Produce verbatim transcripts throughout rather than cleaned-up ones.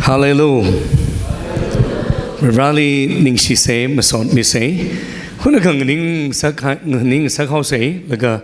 Hallelujah. Vareli ningshisei, masotmisei. Hunakha nganingsak, nganingsakhaosei, laga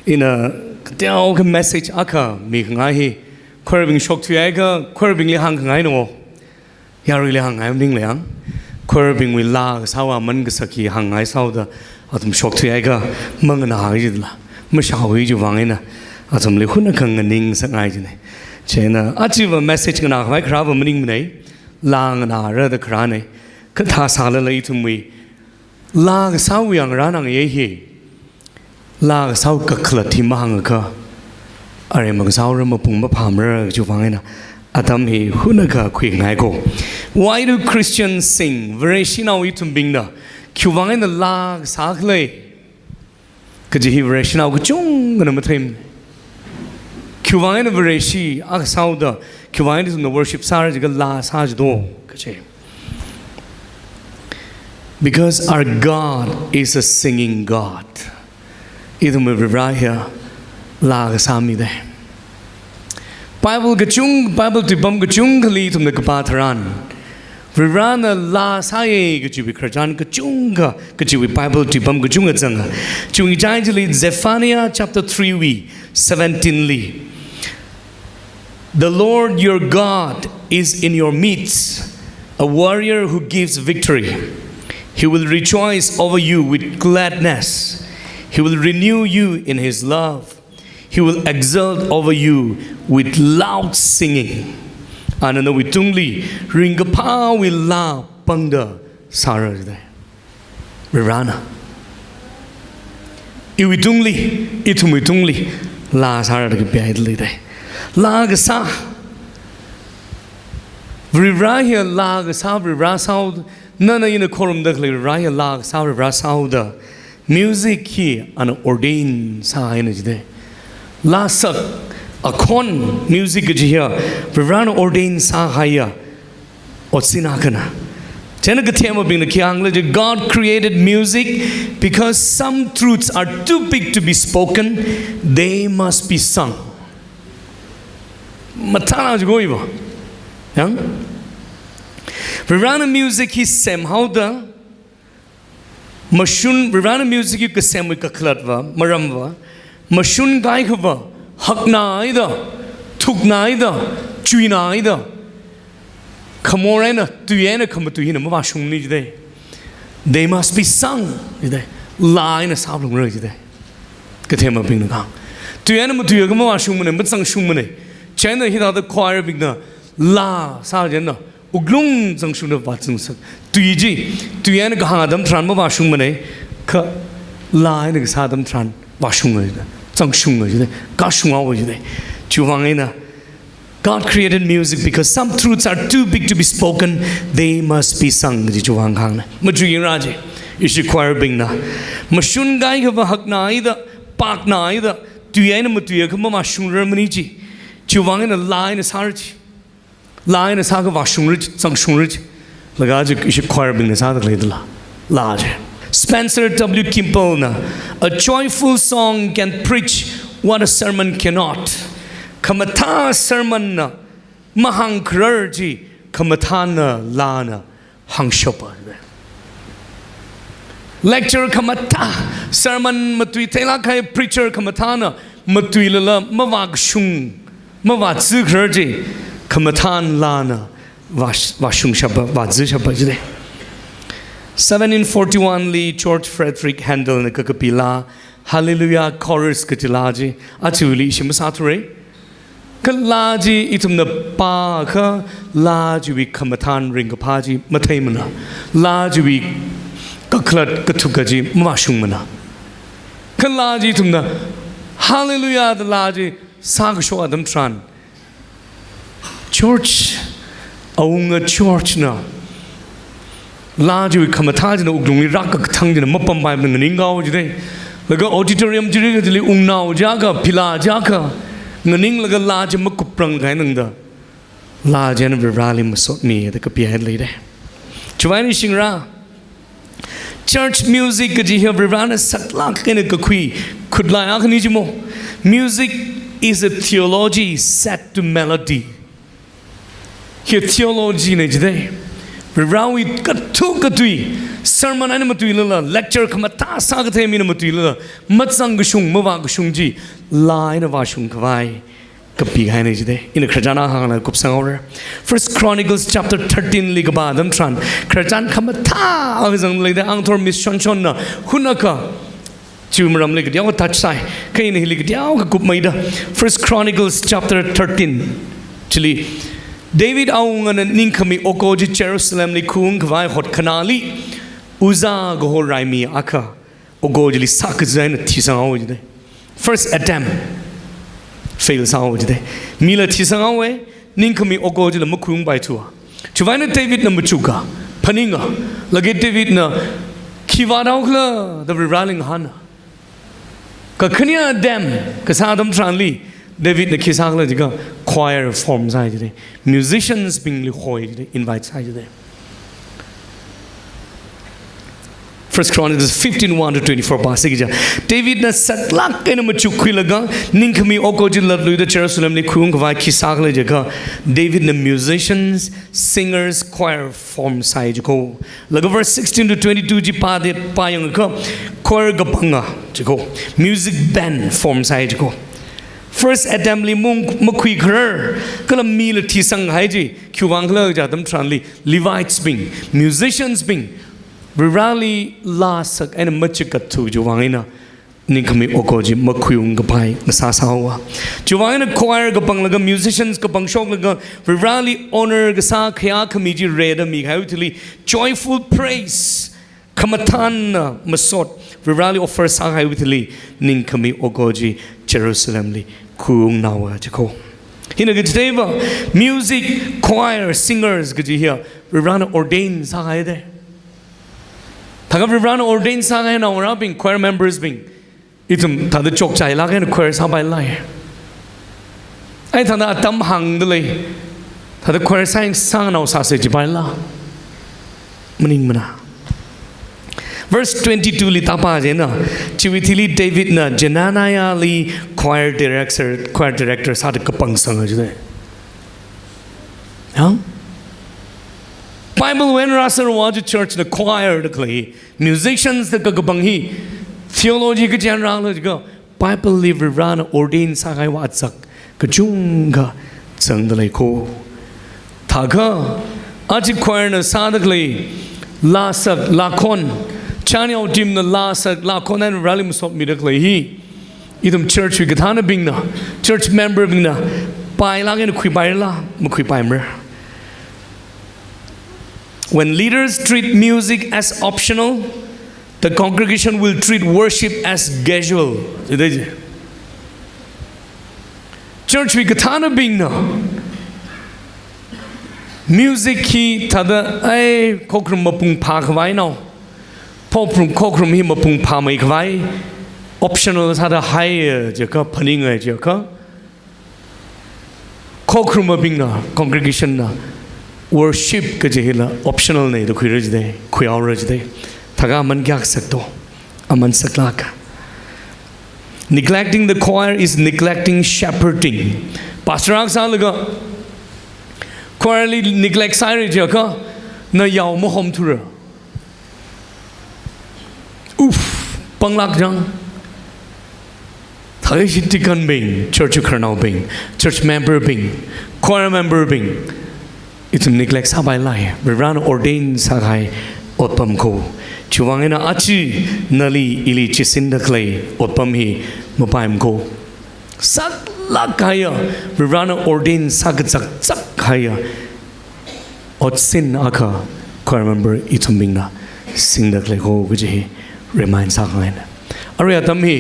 ina kateokha message akha mikhangai hi, choirbing shokthuihaiakha, choirbingli hāngkhangai no. Yaruili hāngngai maninglei yang. Choirbingwui laa kasā aman kasā hi hāngngai sāhaoda, athum shokthuihaiakha, manganāhaowa jila, mashāhaowa chiwui vang eina, athumli hunakha nganingsakngai jina. Chieina, achiva message nganākhavai kharāva maningmanei, laa nganāra da kharānei, kathā sālala ithumwui laa kasāwui yang rānang ye hi. Laa kasāwui kakhalat hi mahāngakha, aremma kasāra mapung maphāmara chiwui vang eina, atam hi hunakha khuingai ko. Why do Christians sing? Vareshinao ithumbingna khiwui vang eina laa kasā khalei kaji hi Vareshinao kachungkhana matheimana. Khiwui vang eina Vareshi akha sāhaoda, khiwui vang eina ithumna worship sāra jiakha laa sā jido kaji. Because our God is a singing God. Ithumwui Vare hiya laa kasā midei. Bible kachung, Bible tuipam kachungkhali ithumna kapā tharan, Varena laa sāya kajiwui khararchan kachungkha, kajiwui Bible tuipam kachungkha zanga. Chiwui ngachaili Zephaniah chapter three wui seventeen li, "The Lord your God is in your midst, a warrior who gives victory. He will rejoice over you with gladness. He will renew you in his love. He will exult over you with loud singing." Ana nawui tungli ringkaphāwui laa pangda sāra jidei. Varena iwui tungli, ithumwui tungli laa sāra da kapihaida leidei. Laa kasā. Vare hiya laa kasā Vare sāhaoda, nana ina khorumda khalei Vare hiya laa kasā Vare sāhaoda, music hi ana ordain sāhaina jidei. Laa sak, akhon, music kaji hiya Varena ordain sāhaiya otsin akhana. Chieina kathemabingna khi hāngla jiakha, "God created music because some truths are too big to be spoken, they must be sung." Mathāna jiko iva. Yang? Varena music hi semhaoda, mashun, Varena music hi kasemwui kakhalatva, maramva, mashun kaikhava, haknaida, thuknaida, chuinaida, khamor eina, tui eina khamatui hina mavāshungmana jidei. They must be sung jidei. Laa eina sāphalungra jidei. Kathemabingna kahāng. Tui eina matuiakha mavāshungmana, mazangshungmana. Chieina hithāda choirbingna laa sā chieina wuklung zangshungda vāzangsak. Tui chi, tui eina kahāng atam tharan mavāshungmana, kha laa eina kasā atam tharan vāshunga jidei, zangshunga jidei, kashunghaowa jidei. Chiwui vang eina, "God created music because some truths are too big to be spoken, they must be sung," kaji chiwui vang kahāngna. Machuiyingra ji, ishi choirbingna. Mashun kaikhava haknaida, paknaida, tui eina matuiakha mavāshungrarmana ji. Chiwui vang eina laa eina sāra ji. Laa eina sākha vāshungra ji, zangshungra ji. Laga ji ishi choirbingna sāda khaleida laa, laa ji. Spencer W. Kimball na, "A joyful song can preach what a sermon cannot." Khamathā sermon na mahāngkharar chi, khamathā laana hāngshapa. Lecture khamathā, sermon matui theilāk kahai preacher khamathāna matuilala mavākashung, mavāzikharar chi, khamathā laana vā, vāshungshapa, vāzishapa jidei. Seventeen forty-one li George Frederick Handel na kakapi laa, Hallelujah Chorus kaji laa chi, aja hili ishi masāthurei. Kha laa chi ithumna pākha, laa chiwui khamathā ringkaphā chi matheimana. Laa chiwui kakhalat kathuk kaji mavāshungmana. Kha laa chi ithumna Hallelujah da laa chi sākashok atam tharan, George, awunga George na laa chiwui khamathā china wuklungli rākakathang china mapampaimana, nganinghaowa jidei. Laga auditorium chili kachili wungnao chiakha, phila chiakha, nganinglaga laa chi makuprang kahai nangda, laa china Vareli masotmi da kapihaida leidei. Chiwui vang eina shingra, church music kaji hi Varena saklāk eina kakhui khutlai akhana jimo. Music is a theology set to melody. Hi theology na jidai. Varivarawui kathuka tui, sermon eina matuilala, lecture khamathā sākathei mina matuilala, mazangkashung, mavākashung chi, laa eina vāshung khavai kapi kahaina jidai. Ina khararchan akha hānglaga kupsanghaora. First Chronicles chapter thirteen li kapā atam tharan, khararchan khamathā akha zangleida, angthor mishonshonna, hun akha, chiwui maramli kateokha touch sāi, kha ina hili kateokha kupmeida. First Chronicles chapter thirteen chili, David awungana ningkhami oko chi Jerusalemli khuiung khavai hotkhanāli, Uzzah kaho raimi akha oko chili sākaza eina thisanghaowa jidai. First attempt fail sāhaowa jidai. Mila thisanghaowa, ningkhami oko chila makhuiungpaithuwa. Chiwuivang eina Davidna machuka, phaninga, laga Davidna khi vāthaokhala da Varivarali ngahāna. Kakhane attempt kasā atam tharanli, Davidna khi sākhala jiakha choir form sāi jidai. Musicians bingli hoi jidai, invite sāi jidai. First Chronicles fifteen one to twenty-four pāsi kaja. Davidna saklāk eina machukkhuilaga, ningkhami oko chi latluida Jerusalemli khuiung khavai khi sākhala jiakha, Davidna musicians, singers, choir form sāi jiko. Laga verse sixteen to twenty-two chi pāda pāyangakha, choir kapanga jiko. Music band form sāi jiko. First attempt li mung makhuikharar, kala mila thisanghai chi, khiwuivang khala kaja atam tharanli, Levites bing, musicians bing, Varivarali laa sak eina machigatthu chiwuivang eina, ningkhami oko chi makhuiung kapai ngasāsāhaowa. Chiwuivang eina choir kapanglaga, musicians kapangshoklaga, Varivarali honor kasā khayākhami chi rida mikahaiwui thili, joyful praise, khamathānna masot Varivarali offer sākahaiwui thili, ningkhami oko chi Jerusalemli khuiungnaowa jiko. Hina kachitheiva, music, choir, singers kaji hiya Varivarana ordain sākahai dai. Thākha Varivarana ordain sākahai naongarābing, choir members bing, ithum thāda chokchailāk eina choir sāpailai. Ai thāda atam hāngda lei, thāda choir sāyang sānganao sāsa jipaila. Maningmana. Verse twenty-two li tāpā jina, chiwui thili Davidna Jenaiahli choir director, choir director sāda kapangsanga jidai. Yang? Bible wui eina rāserva chi church na choir da khalei, musicians da kakapang hi, theology kachi eina rāla jiakha, Bible li Varivarana ordain sākahaiva atsak kachungkha zangda lei ko. Thākha, aja choir na sāda khalei, laa sak, laa khon, chānao team na laa sak, laa khon eina Varivarali masotmida khalei hi, ithum church wui kathānabingna, church member bingna, pailāk eina khuipaila, makhuipaimara. When leaders treat music as optional, the congregation will treat worship as casual. Jidai ji. Church wui kathānabingna music hi thāda ai khokharum mapung phākhavainao, khokharum, khokharum hi mapung phāmeikhavai, optional sāda haiya jiakha, phaninga jiakha, khokharumabingna, congregation na, worship kaji hila optional na da khuira jidai, khuihaora jidai. Thākha aman kayākha sakto, aman saklāk. Neglecting the choir is neglecting shepherding. Pastor akha sālaga, choir li neglect sāhaira jiakha, na yao mahomthura. Uff, panglāk jang. Thākha ishi deacon bing, church khararnaobing, church member bing, choir member bing, ithum neglect sāpailai, Varivarana ordain sākahai otpam ko. Chiwuivang eina aja nali ili chisinda khalei otpam hi mapaimana ko. Saklāk kahaiya, Varivarana ordain sākazak zak kahaiya otsin akha choir member ithumbingna singda khalei ko kaji hi remind sākhangaina. Arui atam hi,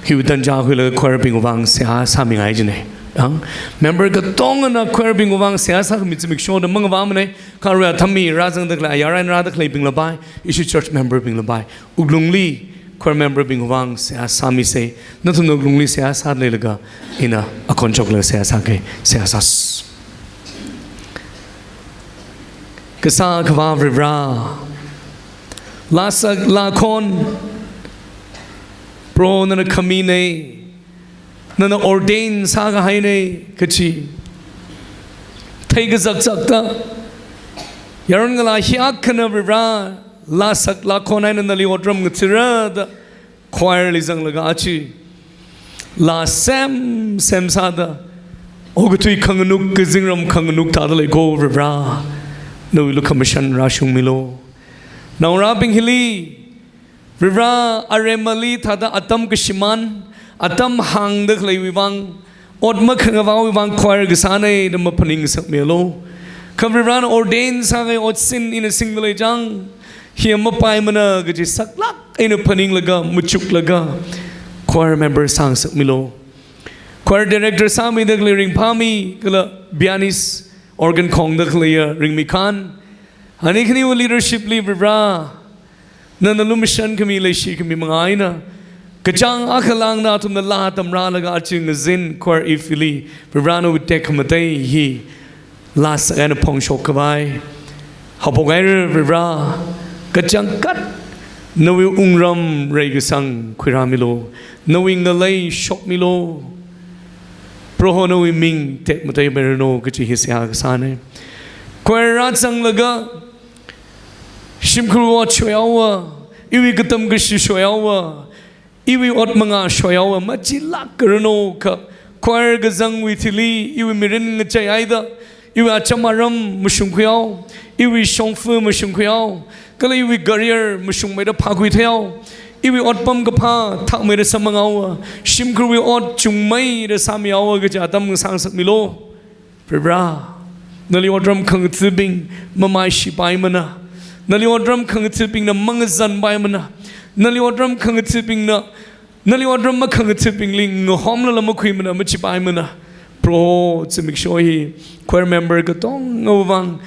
hiwui tanja khuilaga choir bingwui vang seihā sāmingai jina. Ang member katongana choir bingwui vang seihā sākhami zimiksho da mangavāmana, kha arui atam hi rāzangda khalei, ayar eina rāda khaleibingla pai, ishi church member bingla pai, wuklungli choir member bingwui vang seihā sāmisa, nathumna wuklungli seihā sāda leilaga, ina akhon shoklaga seihā sāki, seihā sāsa. Kasā Akhava Varivara, laa sak laa khon, Proho nana khamina, nana ordain sākahaina kachi phei kazakzakta, yaron ngalā hi akhana Varivara, laa sak laa khon eina nali otram ngathara da, choir li zanglaga achi laa sem, sem sāda, okathui khanganuk, kazingram khanganuk thāda leiko Varivara, nawui lukhamashan rāshungmilu. Naongarābing hili, Varivara aremali thāda atam kashimān, atam hāngda khaleiwui vang, ot makhangavāwui vang choir kasāna da maphaningsakmilu. Kha Varivarana ordain sākahai otsin ina singda lei chang, hi mapaimana kaji saklāk eina phaninglaga, machuklaga, choir member sāngasakmilu. Choir director sāmida khalei ringphāmi, kala pianist, organ khongda khaleiya Ringmikhan, ani khaniwui leadership li Varivara, nana lumashan khami, leishi khami manga eina, kachāng akha lāngda athumna laa tamrālaga achi ngazin choir ifili, Varivara nawui tekhamatei hi laa sak eina phongshok khavai haophok haira Varivara, kachangkhat nawui wungram reikasang khuirāmilu, nawui ngalei shokmilu. Proho nawui ming tekmateimeiranu kaji hi seihā kasāna. Choir rāzanglaga, shimkhur ot shoihaowa, iwui katam kashi shoihaowa, iwui ot manga shoihaowa, machilākranu kha, choir kazangwui thili, iwui mirin ngacheihaida, iwui acham aram mashungkhuihao, iwui shongfa mashungkhuihao, kala iwui career mashungmeida phākhui theihao, iwui otpam kaphā thakmeida samphanghaowa, shimkhurwui ot chungmeida sāmihaowa kaja atam ngasāngasakmilu. Varivara, nali otram khangathābing mamaishipaimana, nali otram khangathābingna mangazanpaimana, nali otram khangathābingna, nali otram makhangathābingli ngahomlala makhuimana, machipaimana. Proho, zimiksho hi choir member katongawui vang,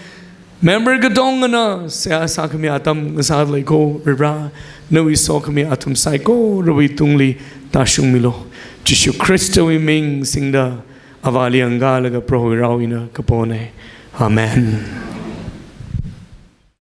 member katongana seihā sākhami atam ngasā leiko Varivara, nawui sokhami athum saikorawui tungli tāshungmilu. Jishu Khristawui ming singda, Avāli ngakalaga Prohowui rao ina kapona. Amen.